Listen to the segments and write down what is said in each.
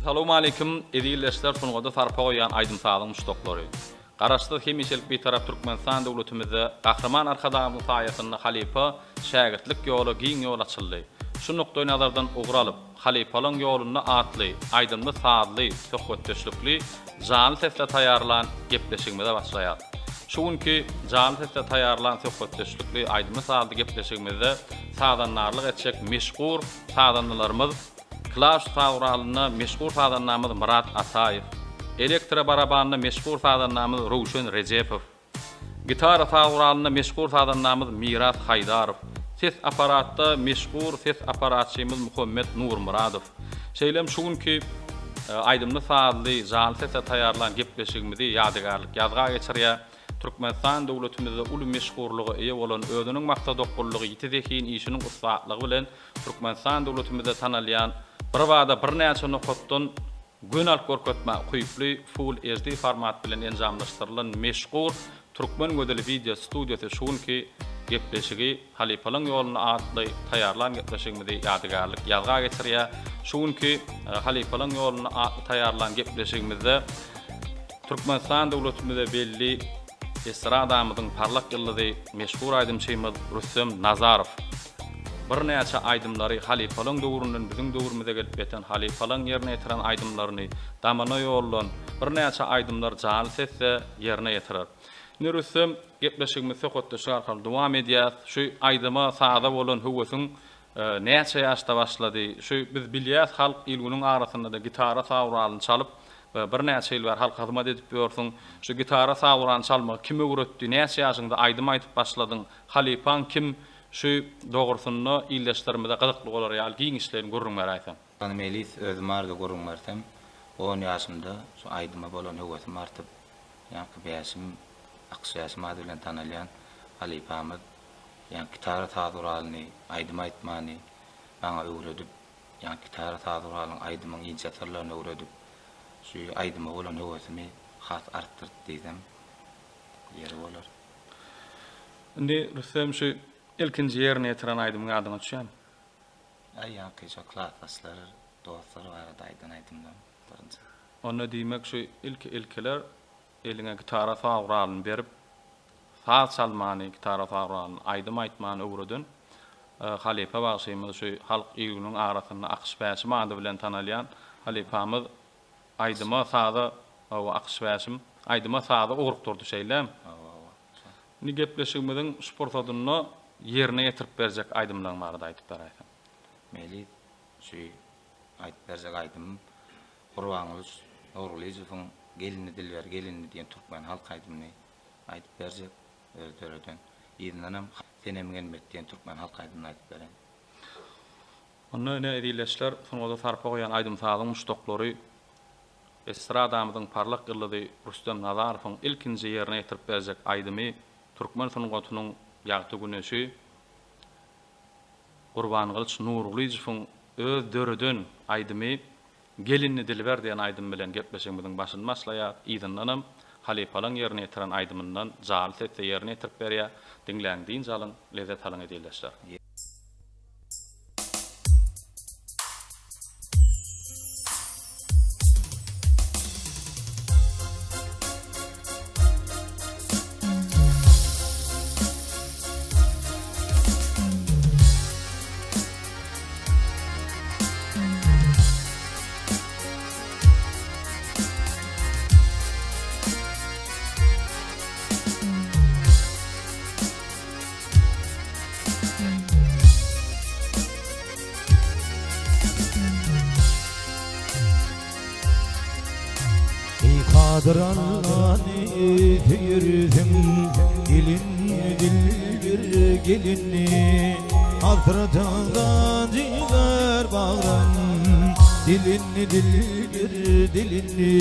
Essalawmaleýkim eziz ildeşler sungata sarpa goýýan aýdym-sazyň muşdaklary. Garaşsyz hemişelik Bitarap Türkmenistan döwletimizde Gahryman Arkadagymyzyň saýasynda halypa şägirtlik ýola giň ýol açyldy. Şu nukdaý nazardan ugur alyp, Halypalaň ýolunda atly aýdymly-sazly söhbetdeşlikli janly sesde taýýarlan gepleşigimize başlaýas. Şu günki janly sesde taýýarlan söhbetdeşlikli aýdymly-sazly gepleşigimizde sazandarlyk etjek meşhur sazandalarymyz Klawiş saz guralynda meşhur sazandamyz Myrat Ataýew, elektro barabanda meşhur sazandamyz Röwşen Rejepow, gitara saz guralynda meşhur sazandamyz Miras Haýdarow, ses apparatda meşhur ses apparatçymyz Muhammet Nurmyradow. Şeýle hem şu günki aýdymly-sazly, janly sesde taýýarlan gepleşigimizi ýadygärlik ýazga geçirýär. Türkmenistan döwletimizde uly meşhurlyga eýe bolan, özüniň maksadaokgunlygy, ýiti zehin, işiniň ussatlygy bilen Türkmenistan döwletimizde tanalýan, birbada birnäçe nokatdan göni alyp görkezmä ukyply Full HD format bilen enjamlaşdyrylan meşhur Türkmen gözeli wideo studiýasy şu günki gepleşigi Halypalaň ýolunda atly taýýarlan gepleşigimizi ýadygärlik ýazga geçirýär. Şu günki Halypalaň ýolunda atly taýýarlan gepleşigimizde Türkmenistan döwletimize belli estradamyzyň parlak ýyldyzy meşhur aýdymçymyz Rüstem Nazarow birnäçe aýdymlary halypalaň döwründen biziň döwrümize gelip ýeten halypalaň ýerine ýetiren aýdymlaryny damana ýollan birnäçe aýdymlar janly sesde ýerine ýetirer. Indi Rüstem gepleşigimizi söhbetdeşlik arkaly dowam edýäs. Şu aýdyma saza bolan höwesiň näçe ýaşda başlady? Şu biz bilýäs halk il-günüň arasynda-da gitara saz guralyny çalyp birnäçe ýyl bäri halka hyzmat edip ýörsüň. Şu gitara saz guralyny çalmagy kim öwretdi? Näçe ýaşyňda aýdym aýdyp başladyň? Halypaň kim? Şu dogrusynda ildeşlerimize gyzykly bolar ýaly giňişleýin gürrüň beräýseň. Ony Melis özüm barada gürrüň bersem, on ýaşymda şu aýdyma bolan höwesim artyp, ýaňky Bäşim, Akyş Bäşim ady bilen tanalýan halypamyz ýaňky gitara saz guralyny, aýdym aýtmany maňa öwredip, ýaňky gitara saz guralynyň, aýdymyň inçe syrlaryny öwredip, şu aýdyma bolan höwesimi has artdyrdy diýsem ýeri bolar. Indi Rüstem şu ilkinji ýerine ýetiren aýdymyň ýadyňa düşýärmi? Aý ýaňky şo klasdaşlar, dostlar barada aýdan aýdymdan birinji. Onda diýmek şu ilki ilkiler eliňe gitara saz guralyny berip saz çalmany, gitara saz guralyny, aýdym aýtmany öwreden halypa bagşymyz şu halk il-günüň arasynda Akyş Bäşim ady bilen tanalýan halypamyz aýdyma saza hawa Akyş Bäşim aýdyma saza ugrukdyrdy şeýlemi? Hawa hawa. Indi gepleşigimiziň şu pursadynda ýerine ýetirip berjek aýdymlaryň barada aýdyp beräýseň. Melis, şu aýdyp berjek aýdymym Gurbangylyç Nurgylyjowyň Gelindi dilber gelindi diýen türkmen halk aýdymyny aýdyp berjek, özi döreden. Yzyndanam Senem gelmek diýen türkmen halk aýdymyny aýdyp bereýin. Onda ine ezizleşler, sungata sarpa goýýan aýdym-sazyň muşdaklary Estradamyzyň parlak ýyldyzy Rüstem Nazarowyň ilkinji ýerine ýetirip berjek aýdymy türkmen sungatynyň ýagty güneşi Gurbangylyç Nurgylyjowyň öz döreden aýdymy Gelinli dilber diýen aýdym bilen gepleşigimiziň başyny başlaýar, yzyndanam halypalaň ýerine ýetiren aýdymyndan jaly sesde ýerine ýetirip berýär, diňläň dynç alyň, lezzet alyň ezizleşler. Eý Kadyr Allany söýersiň Gelinni dilber gelinni Hasratyňdan jiger bagrym Dilinni dilber dilinni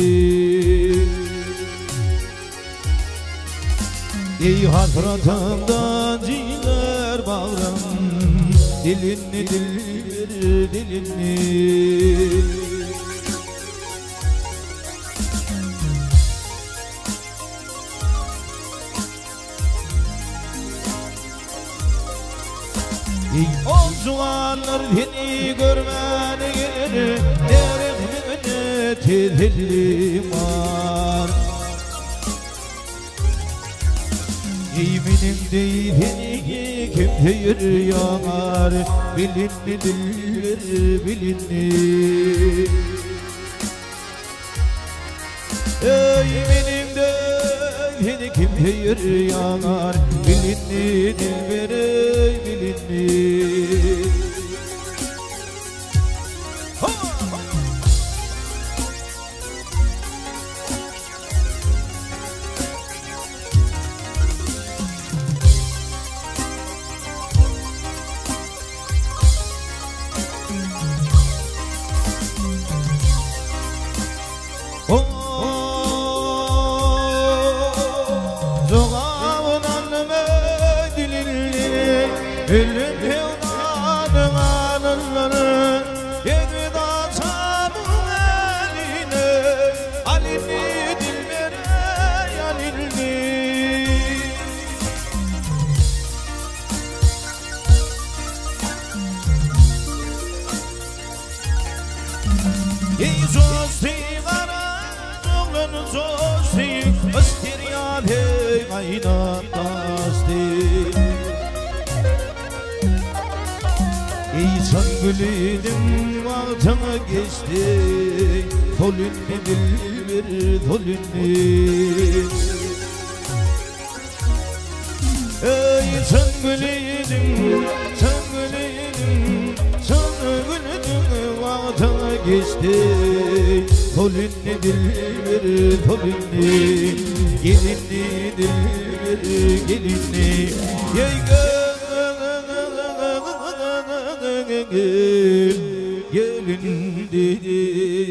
Eý hasratyňdan jiger bagrym Dilini dilber dilini Eý ol juwanlar seni görmäne geler Derehmiňe. tesellim bar. Eý meniň deý seni kim söýer ýar, Bilindi dilber bilindi. Eý meniň deý seni kim söýer ýar, Bilindi dilber eý bilindi. Ey çan gülüdüm wagtyňa geçdi Tolünni dilber tolünni Ey çan gülüdüm çan gülüdüm çan gülüdüm wagtyňa geçdi Tolünni dilber tolünni Gelinni dilber gelinni Gelin dedi.